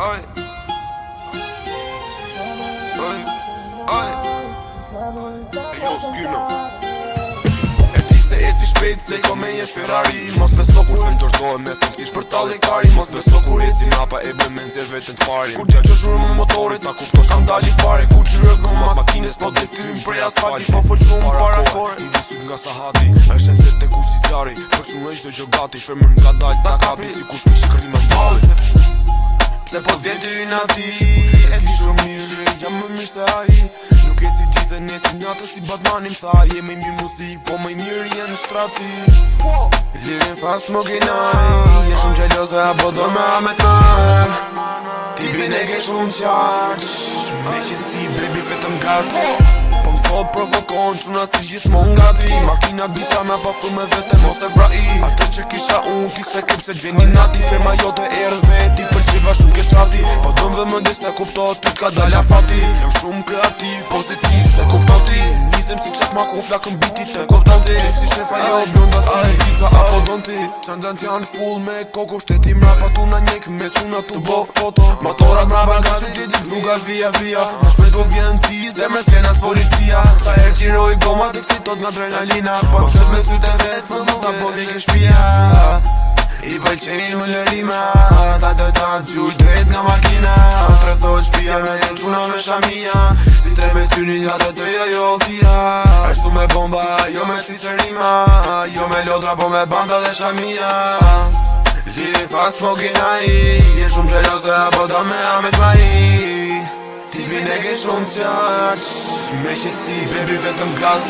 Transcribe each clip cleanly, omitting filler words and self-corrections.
Ay. Ay. Ay. Yo, skino. E di se eci shpejt se ko me je Ferrari. Mos beso kur them dorzohem me them Thjesht për tallje kari. Mos beso kur eci mrapa e bëj me nxjerr veten të pari. Kur dëgjosh zhurmën motorit ta kuptosh kam dali pare. Kur xhiroj gomat makinës po del tym prej asfalti. Po fol shumë para kohë. I vi syt nga sahati. Është e nxehtë e kuq si zjarri. Për çuna çdo gjë gati. Frymën ngadal ta kapi. Si kur fishi kërrima ballit. Pse po t'vjen ty inati? E di shumë mirë se jam më mirë se ai. Nuk eci ditën, eci natën si Batmani m'tha. Je më i mirë muzik, po më i mirë je në shtrati. Living fast, smoking high. Je shumë gjeloze, apo do me Ahmet Maj? Tipin e ke shumë qartë. Me qetësi, baby, vetëm gas. Po më thot provokon, çuna si gjithmonë gati. Makina bica me pa thu me vete, mos e vra i. Atë që kisha unë, ti se ke pse t'vjen inati. Ferma jote erdh veti, pëlqeva shumë ke shtrati. Po do vëmendje se kupto, ty t'ka dal afati. Jam shumë kreativ, pozitiv, se kupton ti. Nisem si çakmaku, flakën bitit, e kupton ti. Si shefa jo, blonda si pizza, apo don ti. Çandat janë full me koko, shteti mrapa tu na njek, me çuna tu bo foto. Motorat mrapa nga qytetit, rruga via via. Sa shpejt po vjen ti, zemrës vjen as policia. Sa herë xhiroj gomat, eksitot nga adrenalina. Po më me sytë e vet, më thot apo vjen ke shtëpia. I pëlqejnë më lërima. Ta do ta gjuj drejt nga makina. Rrethohet shtëpia me një çuna me shamia. Si tre me synin nga të teja jo alltia. Ashtu me bomba, jo me cicerima. Jo me lodra, po me banda dhe shamia. Living fast, smoking high. Je shumë gjeloze, apo do me Ahmet Maj? Tipin e ke shumë qartë. Me qetësi, baby, vetëm gas.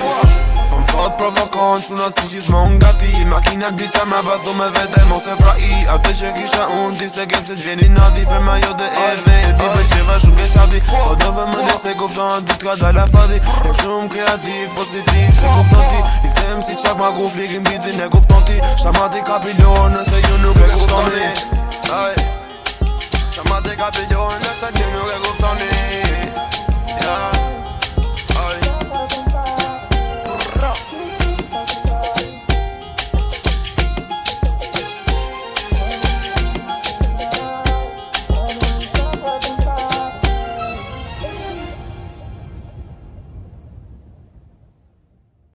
Po më thot provokon, çunat si gjithmonë gati. Makina blica mrapa thu me vete, mos e vra i. Atë që kisha unë, ti se ke pse t'vjen inati. Ferma jote erdh veti, pëlqeva shumë ke shtati. Po do vëmendje se kupton, ty t'ka dal afati. Jam shumë kreativ, pozitiv, se kupton ti. I them si çakmaku flikim bitin, e kupton ti. Shamati kapilor nëse ju nuk e kuptoni. Ay. Shamati kapilor nëse ju nuk e kuptoni. Yeah.